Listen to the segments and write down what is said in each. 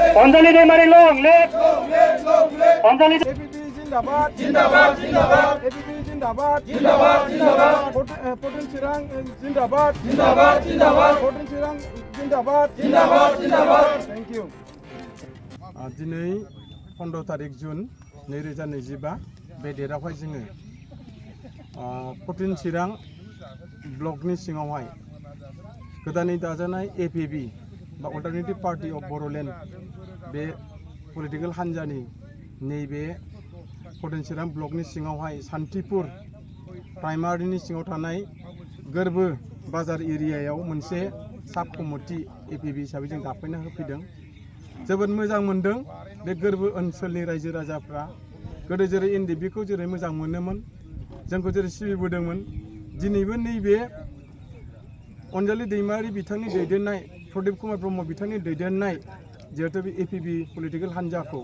Anjali Daimary long live Anjali APP जिंदाबाद जिंदाबाद जिंदाबाद APP जिंदाबाद जिंदाबाद जिंदाबाद पटेल चिरां जिंदाबाद जिंदाबाद जिंदाबाद पटेल चिरां जिंदाबाद जिंदाबाद जिंदाबाद थैंक यू दिनै 15 तारिख जुन 2025 बे डेटआवहाय जोङो पटेल चिरां ब्लकनि सिङावहाय गोदानै दाजानाय APB बा अल्टारनेटिभ पार्टी अफ बर'लेण्ड बे पलिटिकल हान्जानि नैबे पटेल चिरां ब्लकनि सिङावहाय सान्तिपुर प्राइमारिनि सिङाव थानाय गोरबो बाजार एरियायाव मोनसे साब कमिटि APB हिसाबै जों दाफैना होफैदों। जोबोद मोजां मोनदों बे गोरबो ओनसोलनि रायजो राजाफ्रा गोदो जेरै NDBखौ जेरै मोजां मोनोमोन जोंखौ जेरै सिबिबोदोंमोन दिनैबो नैबे अनजालि दैमारी बिथांनि दैदेननाय प्रदीप कुमार ब्रह्म बिथांनि दैदेननाय जिहेतु बे APB पलिटिकल हान्जाखौ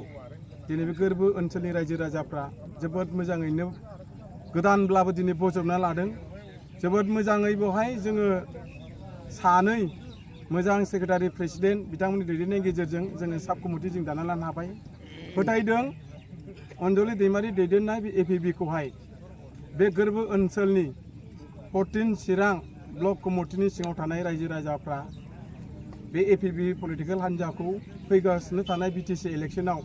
दिनै बे गोरबो ओनसोलनि रायजो राजाफ्रा जोबोद मोजाङैनो गोदानब्लाबो दिनै बजबना लादों। जोबोद मोजाङै बेवहाय जोङो सानै मोजां सेक्रेटारि प्रेसिडेन्ट बिथांमोननि दैदेननायनि गेजेरजों जोङो साब कमिटि जों दाना लानो हाबाय। फोथायदों अनजालि दैमारी दैदेननाय बे APBखौहाय बे गोरबो ओनसोलनि पटेल चिरां ब्लक कमिटिनि सिङाव थानाय रायजो राजाफ्रा बे APB पलिटिकल हान्जाखौ फैगासिनो थानाय BTC इलेक्शनाव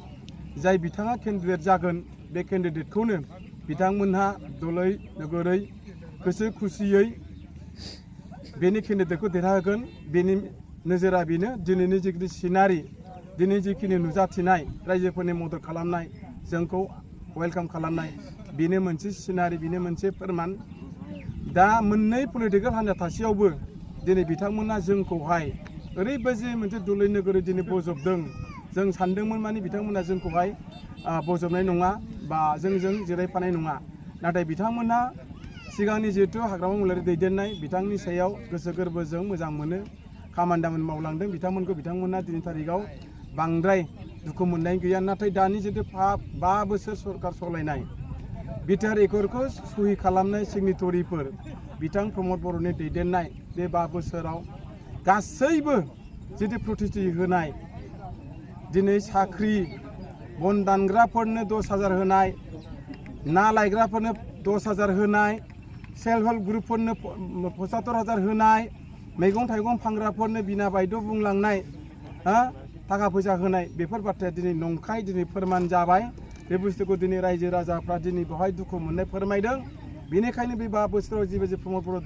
जाय बिथाङा केन्डिडेट जागोन बे केन्डिडेटखौनो बिथांमोनहा दलै नोगोरै गोसो खुसियै बेनि केन्डिडेटखौ देरहाहोगोन। बेनि नोजोरा बेनो दिनैनि जिखिनि सिनारि दिनै जिखिनि नुजाथिनाय रायजोफोरनि मदद खालामनाय जोंखौ वेलकाम खालामनाय बेनो मोनसे सिनारि बेनो मोनसे फोरमान। दा मोननै पलिटिकल हान्जा थासेयावबो दिनै बिथांमोना जोंखौहाय ओरैबायदि मोनसे दलै नोगोरै दिनै बजबदों जों सानदोंमोन माने बिथांमोना जोंखौहाय बजबनाय नङा बा जोंजों जिरायफानाय नङा। नाथाय बिथांमोना सिगांनि जिहेतु हाग्रामा महिलारि दैदेननाय बिथांनि सायाव गोसो गोरबोजों मोजां मोनो खामानि दामानि मावलांदों बिथांमोनखौ बिथांमोना दिनै थारिखआव बांद्राय दुखु मोननाय गैया। नाथाय दानि जितु 5 बोसोर सरकार सालायनाय बिटिआर एकर्डखौ सहि खालामनाय सिगनेटरिफोर बिथां प्रमद बर'नि दैदेननाय बे 5 बोसोराव गासैबो जितु प्रतिश्रुति होनाय दिनै साख्रि बन दानग्राफोरनो 10,000 होनाय ना लायग्राफोरनो 10,000 होनाय सेल्फ हेल्प ग्रुपफोरनो 75,000 होनाय मैगं थाइगं फानग्राफोरनो बिना बायद' बुंलांनाय थाखा फैसा होनाय बेफोर बाथ्राया दिनै नंखाय दिनै फोरमान जाबाय। बे बुस्थुखौ दिनै रायजो राजाफ्रा दिनै बेवहाय दुखु मोननाय फोरमायदों। बेनिखायनो बे 5 बोसोराव जिबायदि प्रमद बर'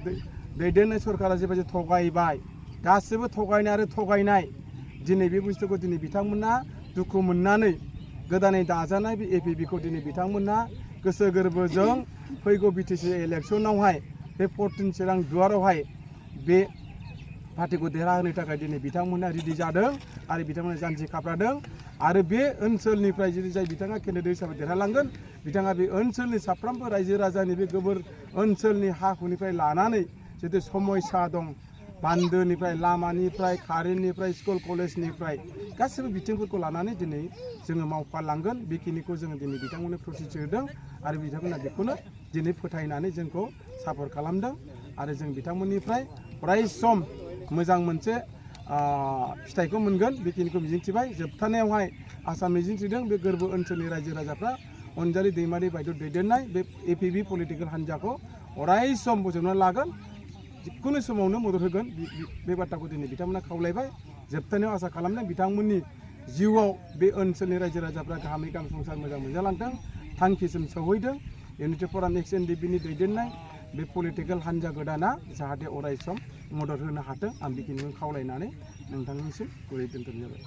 दैदेननाय सरकारा जिबायदि थगायबाय गासिबो थगायनाय आरो थगायनाय दिनै बे बुस्थुखौ दिनै बिथांमोना दुखु मोननानै गोदानै दाजानाय बे APBखौ दिनै बिथांमोना गोसो गोरबोजों फैगौ BTC इलेक्शनावहाय बे पटेल चिरां दुवारावहाय बे पार्टीखौ देरहाहोनो थाखाय दिनै बिथांमोना रेडि जादों आरो बिथांमोना जानजि खाफ्रादों। आरो बे ओनसोलनिफ्राय जुदि जाय बिथाङा केन्डिडेट हिसाबै देरहालांगोन बिथाङा बे ओनसोलनि साफ्रोमबो रायजो राजानि बे गोबोर ओनसोलनि हा हुनिफ्राय लानानै जितु समस्या दं बान्दोनिफ्राय लामानिफ्राय कारेन्टनिफ्राय स्कुल कलेजनिफ्राय गासैबो बिथिंफोरखौ लानानै दिनै जोङो मावफालांगोन बेखिनिखौ जोङो दिनै बिथांमोननो प्रतिश्रुति होदों आरो बिथांमोना बेखौनो दिनै फोथायनानै जोंखौ सापर्ट खालामदों। आरो जों बिथांमोननिफ्राय अरायसम मोजां मोनसे फिथाइखौ मोनगोन बेखिनिखौ मिजिंथिबाय। जोबथानायावहाय आसा मिजिंथिदों बे गोरबो ओनसोलनि रायजो राजाफ्रा अनजालि दैमारी बायद' दैदेननाय बे APB पलिटिकल हान्जाखौ अरायसम बजबना लागोन जिखुनु समावनो मदद होगोन बे बाथ्राखौ दिनै बिथांमोना खावलायबाय। जोबथानायाव आसा खालामदों बिथांमोननि जिउआव बे ओनसोलनि रायजो राजाफ्रा गाहामै गाहाम संसार मोजां मोनजालांथों थांखिसिम सौहैदों। इउनिटि फराम NDBनि दैदेननाय बे पलिटिकल हान्जा गोदाना जाहाथे अरायसम मदद होनो हाथों आं बेखिनिखौ खावलायनानै नोंथांनिसिम गुरै दोनथ'नाय जाबाय।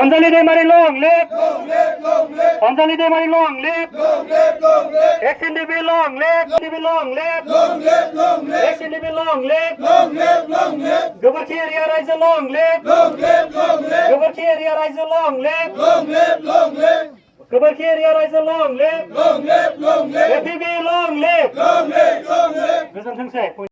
Anjali Daimary long live Anjali Daimary long live XNDB long live XNDB long live XNDB long live गोबोरखि एरिया रायजो long live गोबोरखि एरिया रायजो long live गोबोरखि एरिया रायजो long live APB long live गोजोनथोंसै।